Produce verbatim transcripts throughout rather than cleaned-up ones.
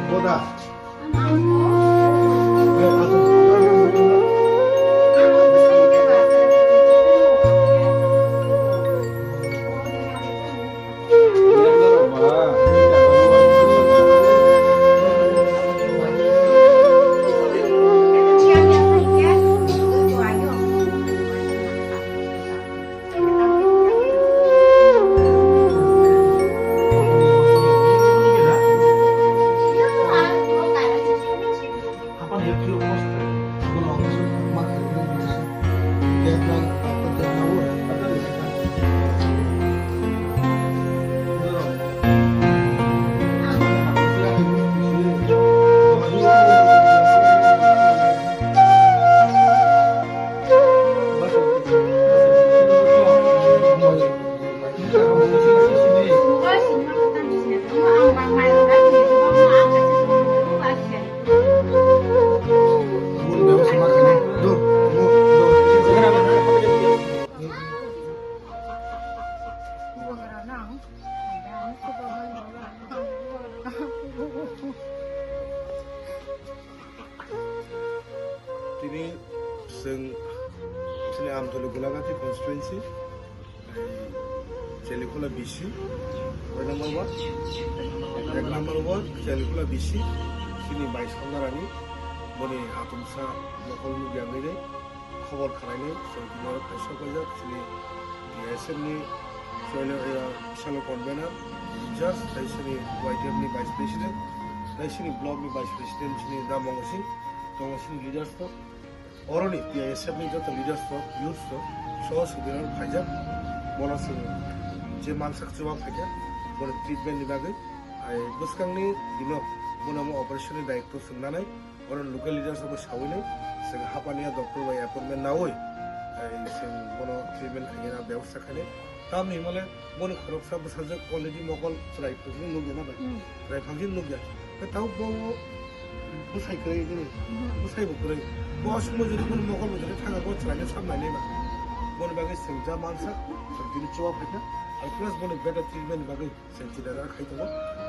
Boda. Tini chwng chini Amtoli Gulagati constituency, Chelikhula B C, koi number ward? Ek number ward, Chelikhula B C, chini bai Sandarani, boni atumsa mokol nugya ngai khobor khwlainai, chwng tini oro khaisa kaijak, chini T S F ni Soil, eh, Salo convener, in charge, tei chini Y T F ni vice president, tei chini block ni vice president, chini Da Mongo Singh, tongo chini leaders rok. Oroni T I S F ni joto leaders rok, youths rok, soho sudiro phaijak, bono chwng je mansak chuba phaikha, bono treatment ni bagwi, ai bwskangni dino bono omo operation ni daitw chwng nanai, oro local leaders rok bai sawi nai, chwng hapaniya doctor bai appointment nawi, ai chwng bono treatment khaina bebosta khainai. Tamni hwnmale boni khoroksa bwsajwk already mokol chwrai phangsi nukya na bai? Hmm. Chwrai phangsi nukya. Khe tabuk bo bwsai kwrwi hwnwi. Mhm. Bwsai bo kwrwi. Bo aswkmo jodi boni mokol bo jodi thanga bo chwraino sam nainai ba. Boni bagwi chwng ja mansa, chwng tini chuba phaikha. Ar plus boni better treatment ni bagwi chwng chida khai tongo.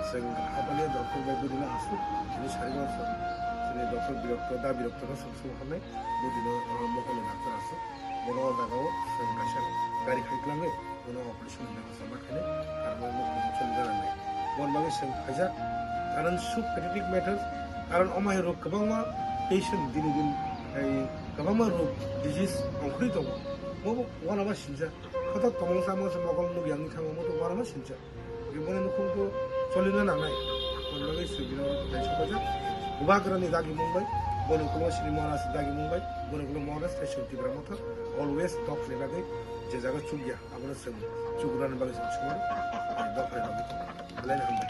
Chwng hapani doctor bai budino aswk, tini sari mansa. Chini doctor birokto, da birokto no chwng sumhornai, budino, ah, mokol ni doctor aswk. Bono o jaga o chwng kaisa gari khai twlangwi bono operation ni bebosta ma khainai, aro bo mukti choli jalanai. Boni bagwi chwng phaijak, karon sub pathetic matters, karon omo hai rok kwbangma patient dini din hai kwbangma rok disease ongkhorwi tongo. Bo bo uanama sinjak. Khotok tongmung chamung se mokol nukya wngwi thango, bo to uanama sinjak. Boni nukhung to cholina nangnai. Boni bagwi chwng bini oro kaisa kaisa Bubagrani dagimung bai, boni ukologo chini Maharaj dagimung bai, boni ukologo Maharaj tei chwng Tipra Motha always dok ni bagwi je jaga chukya, abono chwng chukrani bagwi chwng sumano, dok ni bagwi. Belai no hambai.